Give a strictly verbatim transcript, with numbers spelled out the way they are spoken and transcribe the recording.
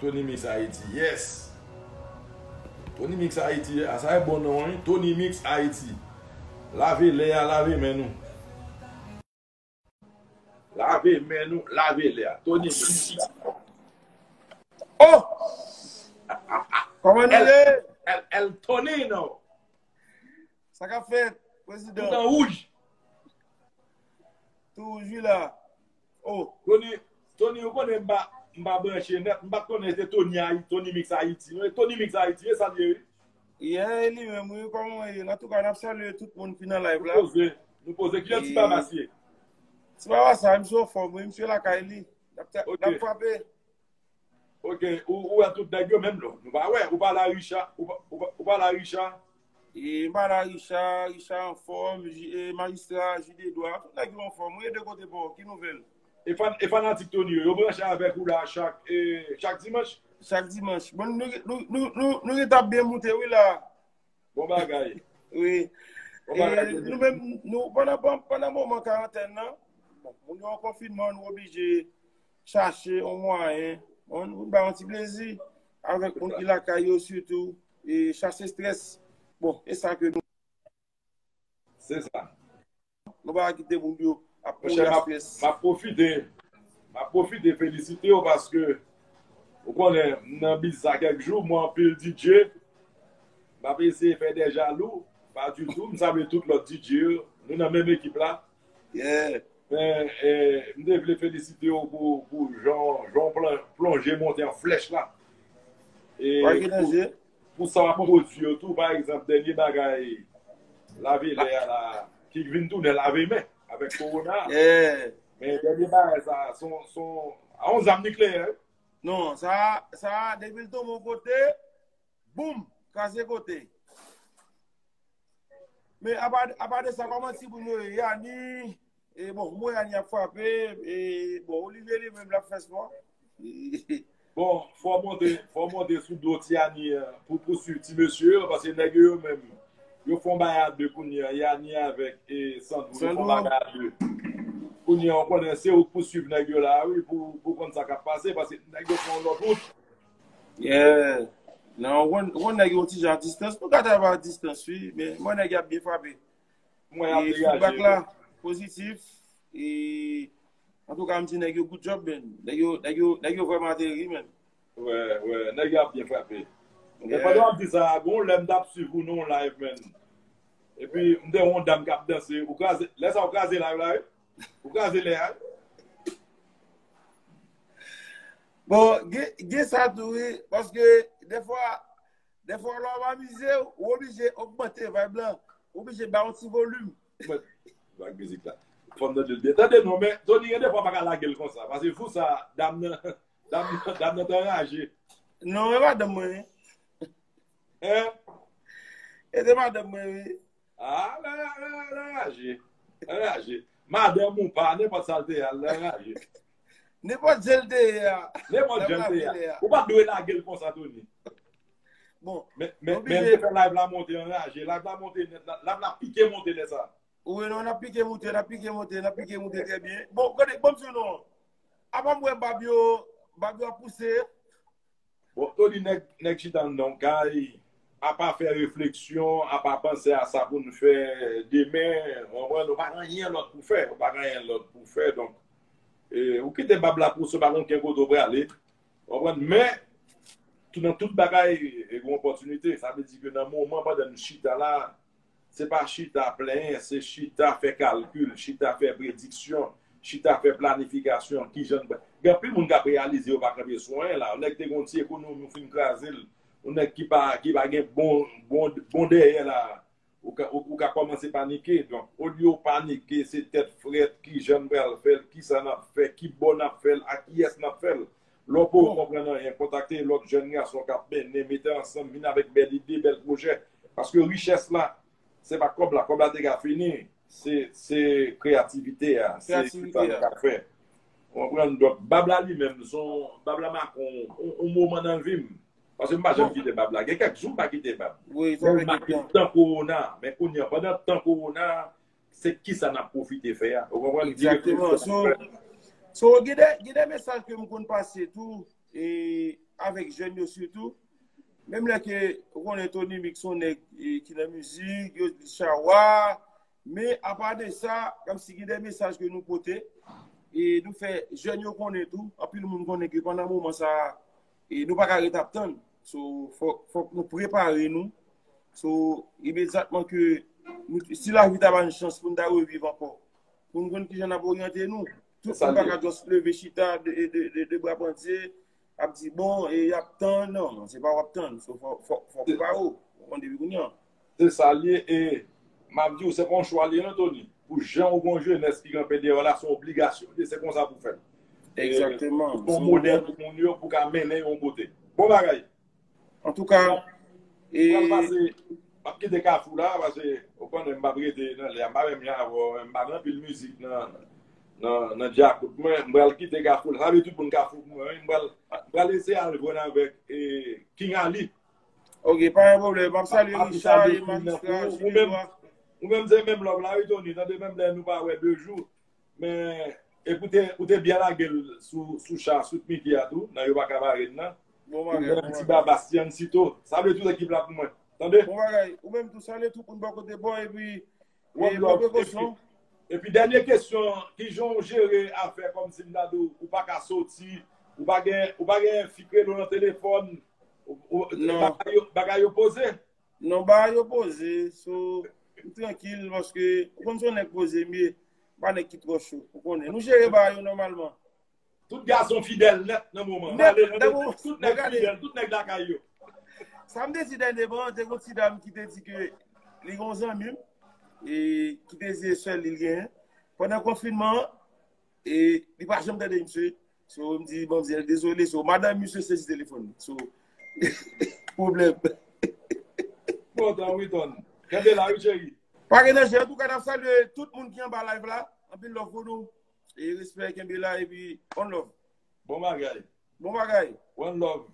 Tony Mix Haïti, yes. Tony Mix Haïti, a sa e bon non, wi. Tony Mix Haïti. Lave lè a, lave men nou. Lave men nou, lave lè a. Tony Mix. Oh! Kòman nou ye? El Tonino. Sa k ap fèt, prezidan? Tout an wouj. Tou wouj wi la. Oh. Tony, Tony, ou konnen m pa m pa branche nèt, m pa t konnen se Tony Haïti, Tony Mix Haïti. Non, e Tony Mix Haïti, e sa l ye wi. Yeah, e li menm wi, kòman w ye? Antouka, n ap salye tout moun ki nan live Nou la. poze, nou poze. Ki jan ti babas ye? Ti babas sa, misye anfòm wi, misye lakay li. N ap ta- Ok. N ap frape. Ok, ou ou wè tout nèg yo menm non. Nou pa wè, ou pa la Richard, ou pa ou pa- ou pa la Richard. E m pa la Richard, Richard anfòm, Ji- e Majistra, Jide Dwa, tout nèg yo anfòm. Ou ye de kote pa w, ki nouvèl? E fan, e fanatik Tony yo, yo branche avèk ou la chak, e, chak dimanch? Chak dimanch. Bon, nou nou nou nou nou ret ap byen moute wi la. Bon bagay. Wi. Bon E, bagay, Tony. Nou menm, nou, pandan, pandan moman karantèn nan, bon, moun yo an konfinman, nou oblije chache yon mwayen. Bon, nou bay yon ti plezi avèk moun ki lakay yo sitou. E chache estrès. Bon, e sa ke nou Se sa. Nou pa kite moun yo ap mouri Monchè, ak m ap estrès. M ap pwofite. M ap pwofite felisite w paske ou konnen m nan biz sa kèk jou, mwen anpil D J. M ap eseye fè de jalou, pa ditou. M salye tout lòt D J yo. Nou nan menm ekip la. Yeah. Men e, m te vle felisite w pou, pou jan, jan w plan- plonje monte an flèch la. E Pa gen danje. Pou sa w ap pwodui yo tou, pa egzanp, dènye bagay lave lè a la, ki vin tounen lave men avèk kowona. Yeah. Men dènye bagay sa, son, son, a yon zam nikleyè. Non, sa, sa, depi l tonbe yon kote, boum, kraze kote. Men apa, apa de sa, kòman ti moun yo ye? Yani, e bon, mwen Yani ap frape, e bon, Olivier li menm l ap fè spò. Bon, fò monte, fò monte sou do Ti Yani an pou pouswiv ti mesye yo, paske nèg yo yo menm, yo fè yon bagay a de kounye a, Yani avèk e Sandro, yo fè yon Sandro. Bagay a de. Kounye a, ou konnen se ou k pouswiv nèg yo la, wi, pou, pou konn sa k ap pase, paske nèg yo fè yon lòt wout. Yeah. Non, ou konn, ou konn nèg yo ti jan a distans, nou ka travay a distans, wi, men mwen nèg y ap byen frape. Mwen ap E feedback degaje. La, pozitif, e antouka, m di nèg yo good job, man. Nèg yo, nèg yo, nèg yo vrèman ateri, man. Wè, wè, nèg yo ap byen frape. Men Yeah. pandan w ap di sa, gon lè m t ap swiv ou nan yon live, man. Epi, m te wè yon dam k ap danse. Ou kraze, lè sa ou kraze live la, wi. Ou kraze lè a. Bon, gen, gen sa tou, wi, paske defwa, defwa lè w ap amize w, ou oblije ogmante vibe lan, ou oblije ba yon ti volim. Mwen, bak mizik la. Fò m tande l byen. Tande non, men Tony gen defwa pa ka lage l konsa. Paske fou sa, dam nan, dam nan, dam nan te anraje. Non, e madanm mwen. Hein? E te madanm mwen, wi. Ah, la, la, la, la, anraje. Anraje. Madanm ou pa, nenpòt sa l te ye a, l anraje. Nenpòt jan l te ye a. Nenpòt jan l te ye a. Ou pa t dwe lage l konsa, Tony. Bon, Men, men, oblije. Men te fè live la monte anraje. Live la monte nèt. Live la pike monte lè sa. Wi, non, n ap pike monte, n ap pike monte, n ap pike monte trè byen. Bon, gade, bon, m di w non. Apa m wè bab yo, bab yo ap pouse. Bon, Tony, nèg, nèg chita anndan yon kay, apa fè refleksyon, apa panse a sa pou n fè demen, w konprann, ou pa gen anyen lòt pou fè, ou pa gen anyen lòt pou fè, donk, e, ou kite bab la pouse, ou pa gen okenn kote ou prale, w konprann, men, tou, nan tout bagay, e, gen opòtinite, sa vle di ke nan moman, pandan n chita la, se pa chita plenyen, se chita fè kalkil, chita fè prediksyon, chita fè planifikasyon, kijan n... Gen anpil moun k ap reyalize yo pa kanpe sou anyen la. Yon nèg te gen yon ti ekonomi, ou fin kraze l. Yon nèg ki pa, ki pa gen bon, bon, bon dèyè la, ou ka, ou, ou ka kòmanse panike. Donk, olye w panike, se tèt frèt, kijan n pral fè l, kisa n ap fè, ki bò n ap fè l, a kiyès n ap fè l. Lè w poko konprann anyen, kontakte lòt jèn gason k ap mennen, mete ansanm, vin avèk bèl ide, bèl pwojè. Paske richès la, se pa kòb la, kòb la te ka fini. Se, se kreyativite a, se Kreyativite sa nou a. Ka fè. Ou konprann? Donk, bab la li menm, se yon, bab la make yon, yon, yon moman nan vi m. Paske m pa janm kite bab la. Gen kèk jou m pa kite bab. Wi, Lè sa l fè make kèk tan. Tan kowona, men kounye a, pandan tan kowona, se kisa n ap pwofite fè a. Ou konprann? Ki Egzakteman. refleksyon n ap fè? So, so gen de, gen de mesaj ke m konn pase tou, e avèk jèn yo sitou. Menm lè ke ou konnen Tony Mix se yon nèg e, ki nan mizik, yo di chawa. Men apa de sa, kòmsi gen de mesaj ke nou pote, e nou fè jèn yo konnen tou. Anpil moun konnen ke pandan moman sa, e nou pa ka ret ap tann. So, fòk, fòk nou prepare nou. So, imedyatman ke nou, si lavi ta ba n chans pou n ta reviv ankò, pou n konn kijan n ap oryante nou. Tout moun pa ka just leve chita de, de, de, de bra pandye, ap di, bon, e y ap tann, non, non, se pa w ap tann. So, fò, fò, fò w prepare w. Ou konn depi kounye a. Se sa l ye, e m ap di w, se pa yon chwa l ye, non, Tony. Pou jan ou gen yon jenès ki kanpe dèyè w la, se yon obligasyon l ye, se konsa pou fè l. E Egzakteman. Pou Se yon modèl modèl. Pou moun yo, pou ka mennen yon kote. Bon bagay. Antouka, Mwen e pral pase, m ap kite Kafou la, paske ou konnen m p ap rete nan lè a, m pa menm jan avè w, m pa gen anpil mizik nan, nan, nan djakout mwen, m pral kite Kafou la. Sa vle tout moun Kafou pou mwen, wi, m pral, m pral eseye al jwenn avèk e, King Ali. Ok, pa gen pwoblèm. M ap salye Richard e Majistra Jimmy Noir. Ou menm, ou menm se menm lòb la, wi, Tony. Tande menm lè nou pa wè de jou. Men, epi ou te, ou te byen lage l sou, sou cha, sou Mickey a tou, nan Yo Pa Ka Bare N nan. Bon bagay, bon bagay. Ti Baba, Siancito. Salye tout ekip la pou mwen. Tande? Bon bagay. Ou menm tou, salye tout moun bò kote pa w, epi, e, pran prekosyon. Epi, epi dènye kesyon, kijan w jere afè kòmsi m ta di w, ou pa ka soti, ou pa gen, ou pa gen fi kreye w nan telefòn, ou, ou, bagay yo, bagay yo poze? Non, bagay yo poze, so, m trankil, paske ou konn se yon nèg poze m ye, m pa nèg ki twò cho, ou konnen. Nou jere bagay yo nòmalman. Tout gason fidèl nèt nan moman. Nèt, nan moman, tout nèg fidèl, tout nèg lakay yo. Sa m te di dènyèman, te gon ti dam ki te di ke li gon zanmi m, e ki te di se sèl li l genyen. Pandan konfinman an, e li pa janm tande misye. So, m di manmzèl, dezole. So, madanm misye sezi telefòn li. So, pwoblèm. Kontan, wi, Ton. Kenbe la, wi, cheri. Pa gen danje. Antouka, n ap salye tout moun ki anba live la. Anpil love pou nou. E respè, kenbe la, epi one love. Bon bagay. Bon bagay. One love.